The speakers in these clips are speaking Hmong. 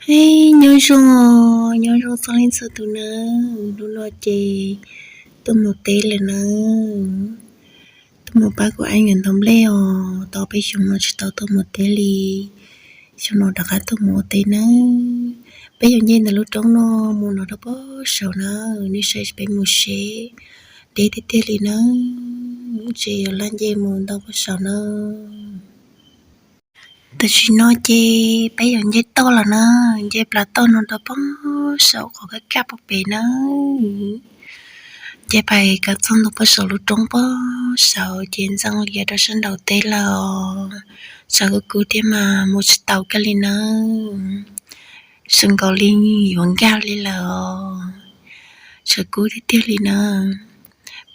Eb, nyob zoo os, nyob zoo txog leej txhua tus nawb. Hnub no ces tuaj mus teb lawm nawb. Tuaj mus pab kuv eeb nkawd ntau nplej os, tau peb xyoo no tsis tau tuaj mus teb li. Xyoo no rov qab tuaj mus ua teb nawb. Peb yuav nce ntawm lub roob no mus no rau pem saum nawb, nej saib peb mus seb deb tiag tiag li nawb. Ces yuav laj nce mus ntau pem saum nawb. Tam sim no ces peb yuav nce toj lawm na, nce plas toj no rau pem saum qhov kaj kaj pem pem na. Ces pais kawg txog ntua pem saum lub roob pem saum ces ntxeev lias rau sab nraum teb lawm os. Tshav kub kub thiab mas mus tsis tau kiag li nawb. Sawv nkaus li yuav nkag li lawm os. Tshav kub tiag tiag li na.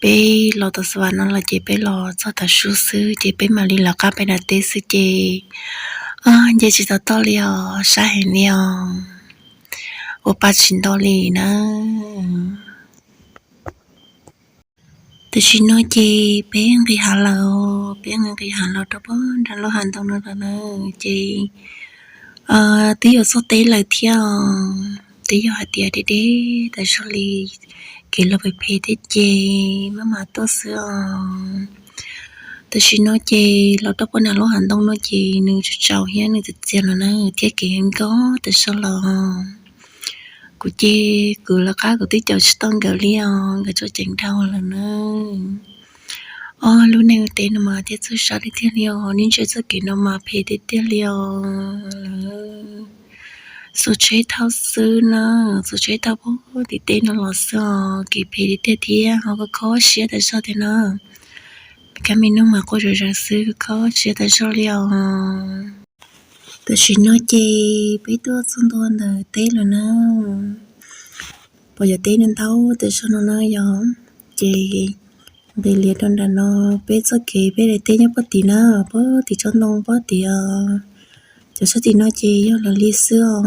Peb los tom xav vas no los ces peb los txog tav su xwb ces peb mam li lawv qab peb nram teb xwb ces nce tsis tau toj li os, sab heev li os. Ua pa tsis nto li na. Tam sim no ces peb nqis hav lawm, peb nqis hav los rau pem nram lub hav ntoo no lawm na. Ces twb yuav txog teb lawm thiab os. Twb yog hais tias deb deb tas zog li, kev los phem phem thiab ces maj mam tuaj xwb os. Tam sim no ces los rau pem nram lub hav ntoo no ces nws tsaus tsaus thiab nws txias txias lawm na, thiab kev nkos tas zog los. Kuv ces kuv lawv qab kuv twb caum tsis tau nkawd li os, nkawd tso ceev dhau lawm na. Os, lub neej ua teb no mas thiaj txhawj sab tiag tiag li os, nej ntsia txoj kev no mas phem tiag tiag li os. Xuas tsheb thauj xwb na, xuas tsheb thauj pem tim teb no los xwb os, kev phem tiag tiag thiab ho kho kho siab tas zog tiag na. Peb kab me noog mas quaj zom zaws xwb, kho kho siab tas zog li os. Tam sim no ces peb tuaj txog ntua ntawm teb lawm na. Pom cov teb no ntau tas zog no na yom. Ces nqis lias rau nram no, peb txoj kev peb daim teb nyob pem tim na, pem tim tsob ntoo pem tim os. Cov sab tim no ces yog lawv li xwb os.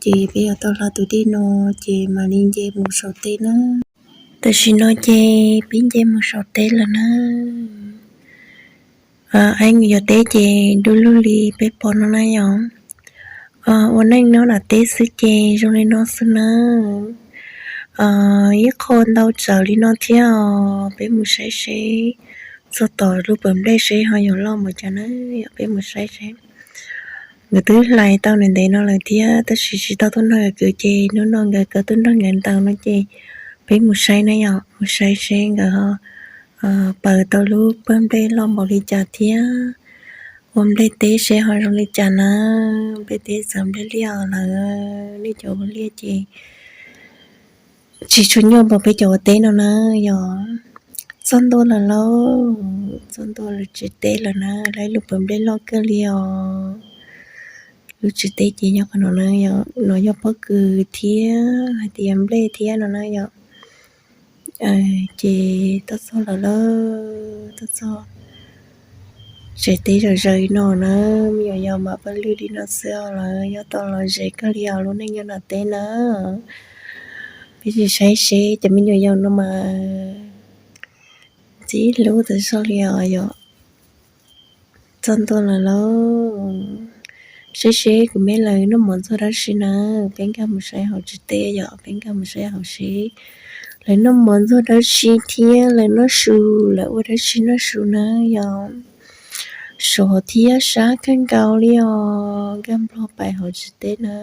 Ces peb yuav tau hla tus dej no ces mam li nce mus saum teb na. Tam sim no ces peb nce mus saum teb lawm na. Eeb, yog teb ces du lug li peb pom no na yom. Ua neej nyob nram teb xwb ces zoo li no xwb na. Ib qho ntau tsawv li no thiab os, peb mus saib seb txog tom lub pawg nplej seb ho yuav loj npaum cas na yom, peb mus saib seb. Nkawd twb hlais tau ntev ntev no lawm thiab tab sis tsis tau tuaj nrog nkawd kwv ces hnub no nkawd kawg tuaj nrog nkawd ntaus no ces peb mus saib na yom, mus saib seb nkawd ho paws tau lub pawg nplej loj npaum li cas thiab ua nplej teb seb ho zoo li cas na. Nplej teb txawm nplej liaj lawm, nej cov ua liaj ces tsis tshua nyuaj npaum peb cov ua teb no na yom. Txog ntua lawm lauj, txog ntua lub tsev teb lawm na, lawv lub pawg nplej loj kawg li os. Lub tsev teb ces nyob qhov no na, no yog pob kws thiab hais tias nplej thiab no na yom. Ces tuaj txog lawm lauj, tuaj txog tsev teb zom zaws no na, me nyuam yaus mas pawg lwj li no xwb os, lawv nyob tau los ze kawg li os, lub neej nyob nram teb na. Peb sim saib seb cov me nyuam yaus no mas ntxim hlub tas zog li os yom. Txog ntua lawm lauj, saib seb kuv me lawv noj mov ntxuag dab tsi na. Peb nkag mus saib hauv tsev teb yom, peb nkag mus saib hauv seb lawv noj mov ntxuag dab tsi thiab lawv noj su, lawv ua dab tsi noj su na yom. Sov thiab sab kawg nkaus li os, nkag nplog pais hauv tsev teb na,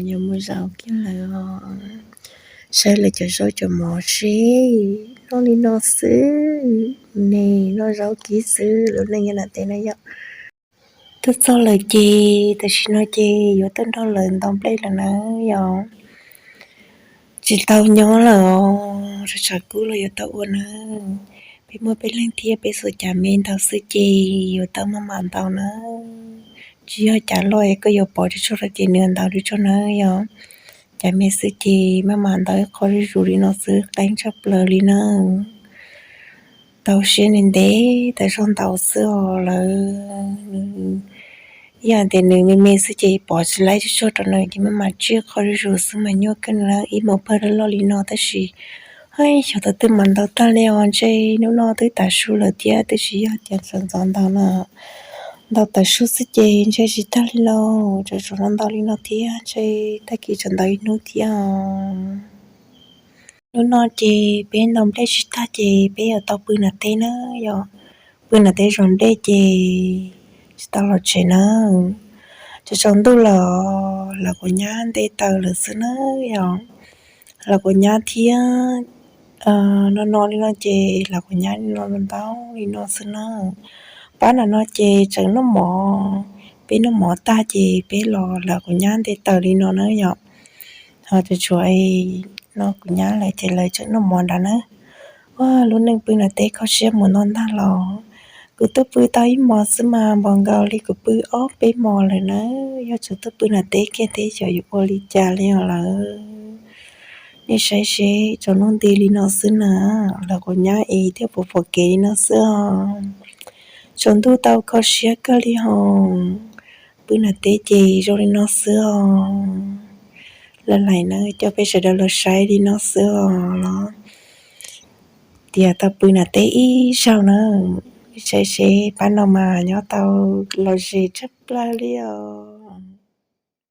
yuav mus zaum kiag lawm os. Saib lawv cov zaub cov mov seb noj li no xwb ne, noj zaub kiv xwb, lub neej nyob nram teb na yom. Tuaj txog lawm ces tam sim no ces yuav tuaj nrog lawv ntaus nplej lawm na yom. Tsis tau nyob lawm os, tshav kub los yuav tau ua na. Peb muaj peb leeg thiab peb xuas cav me ntaus xwb ces yuav tau maj mam ntaus na. Tsis yog cav loj es koj yuav pov tsuag tsuag rau ces nws ntaus tsuag tsuag na yom. Cav me xwb ces maj mam ntaus ib qho zuj zus li no xwb qeeb tshaj plaws li na. Tau siab ntev ntev tas zog ntaus xwb os lawm. Ib yam tias nws me me xwb ces pov tsis laib tsuag tsuag rau nws ces maj mam tsiaj qho zuj zus xwb mas nyuaj kawg na. Ib hmos pawg loj loj li no tab sis hais xyov thaum twg mam ntaus tag li os, ntshe hnub no twb tav su lawm thiab twb tsis yog tias sawv ntxov ntaus no. Ntaus tawv sub xwb ces ntshe tsis tag li lauj, tseem tshuav ntau li no thiab, ntshe tag kis tseem ntaus ib hnub thiab os. Hnub no ces peb ntaus nplej tsis tag ces peb yuav tau pw nram teb na yom. Pw nram teb zov nplej ces tsis tau los tsev na. Tsaus ntuj los lawv kuv nyab nte taws lawm xwb na yom. Lawv kuv nyab thiab no no li no ces lawv kuv nyab li no ntau li no xwb na. Pab nram no ces tseem noj mov, peb noj mov tag ces peb los lawv kuv nyab nte taws li no na yom. Ho tseem tshuav no kuv nyab lawv ces lawv tseem noj mov nrad na. Ua lub neej pw nram teb kho siab mus no ntag los. Kuv twb pw tau ib hmos xwb mas npaum nkaus li kuv pw ob peb hmos lawm na. Yog tseem tuaj pw nram teb kiag teb xyov yuav ua li cas li os lawm. Nej saib seb tsaus ntuj nti li no xwb na, lawv kuv nyab es thiaj pom pom kev li no xwb os. Tsaus ntuj tau kho siab kawg li hos. Pw nram teb ces zoo li no xwb os. Lawv laim na coj peb sawv daws los saib li no xwb os los. Tias tau pw nram teb ib zaug na, saib seb pab no mas nyob tau los zem tshaj plaws li os.